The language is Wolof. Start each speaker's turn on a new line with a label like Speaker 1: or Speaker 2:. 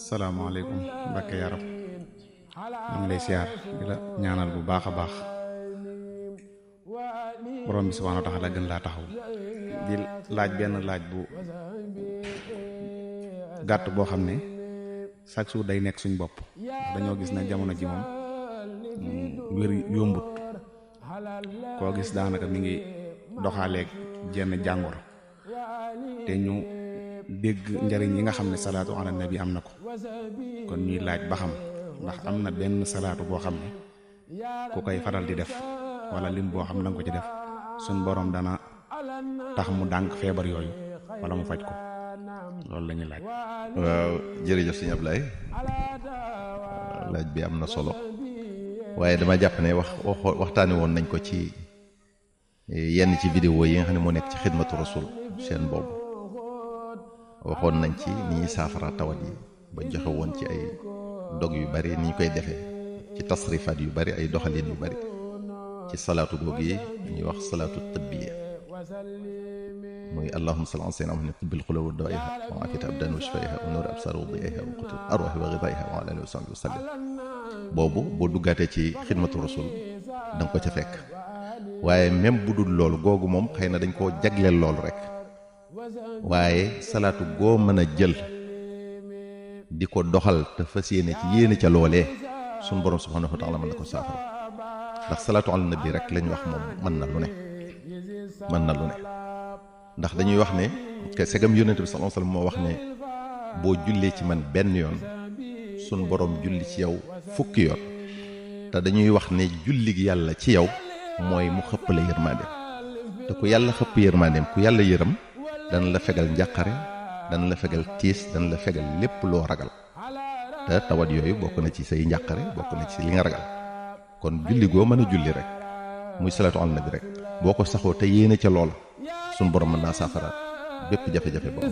Speaker 1: salaamaaleykum Mbacke Yaram ñu ngi lay siyaar di la ñaanal bu baax a baax borom bi subhaanahu wa taala gën laa taxaw di laaj benn laaj bu gàtt boo xam ne chaque jour day nekk suñ bopp dañoo gis ne jamono ji moom wér yombut koo gis daanaka mi ngi doxaaleeg jenn jàngoro te ñu dégg njariñ yi nga xam ne salaatu ala nabi am na ko kon ñuy laaj ba xam ndax am na benn salaatu boo xam ne ku koy faral di def wala lim boo xam ne danga ko ci def suñ borom dana tax mu dànk feebar yooyu wala mu faj ko loolu la ñuy laaj.
Speaker 2: waaw jërëjëf sëñ Ablaye laaj bi am na solo waaye dama jàpp ne waxtaane woon nañ ko ci yenn ci vidéo yi nga xam ne moo nekk ci xidmatu rasul chaîne boobu waxoon nañ ci ni ñuy saafara tawat yi ba joxe woon ci ay dog yu bari ni ñu koy defee ci tasrifaat yu bari ay doxalin yu bari ci salaatu googu yi ñuy wax salaatu tibbiya muy allahumma salli ala sayyidina muhammadin tibbil qulubi wa dawaiha wa afiyati abdan wa shifaiha wa nur absar wa diaiha wa qutul arwahi wa ghidaiha wa ala alihi wa sahbihi wa sallam boobu boo duggaatee ci xidmatu rasul da nga ko ca fekk waaye même bu dul loolu googu moom xëy na dañ koo jagleel loolu rek waaye salaatu goo mën a jël di ko doxal te fas yéene ci yéene ca loolee suñ borom subhanahu wa taala mën na ko saafara ndax salaatu ala nabi rek lañ wax moom mën na lu ne ndax dañuy wax ne que segam yonent bi sallallahu alayhi wasallam moo wax ne boo jullee ci man benn yoon suñ borom julli ci yow fukki yoon te dañuy wax ne julli gi yàlla ci yow mooy mu xëpp la yërmandeem te ku yàlla xëpp yërmandeem ku yàlla yërëm dana la fegal njàqare dana la fegal tiis dana la fegal lépp loo ragal te tawat yooyu bokk na ci say njàqare bokk na ci li nga ragal kon julli goo mën a julli rek muy salaatu ala nabi rek boo ko saxoo te yéene ca loola suñ borom mën naa saafara bépp jafe-jafe boobu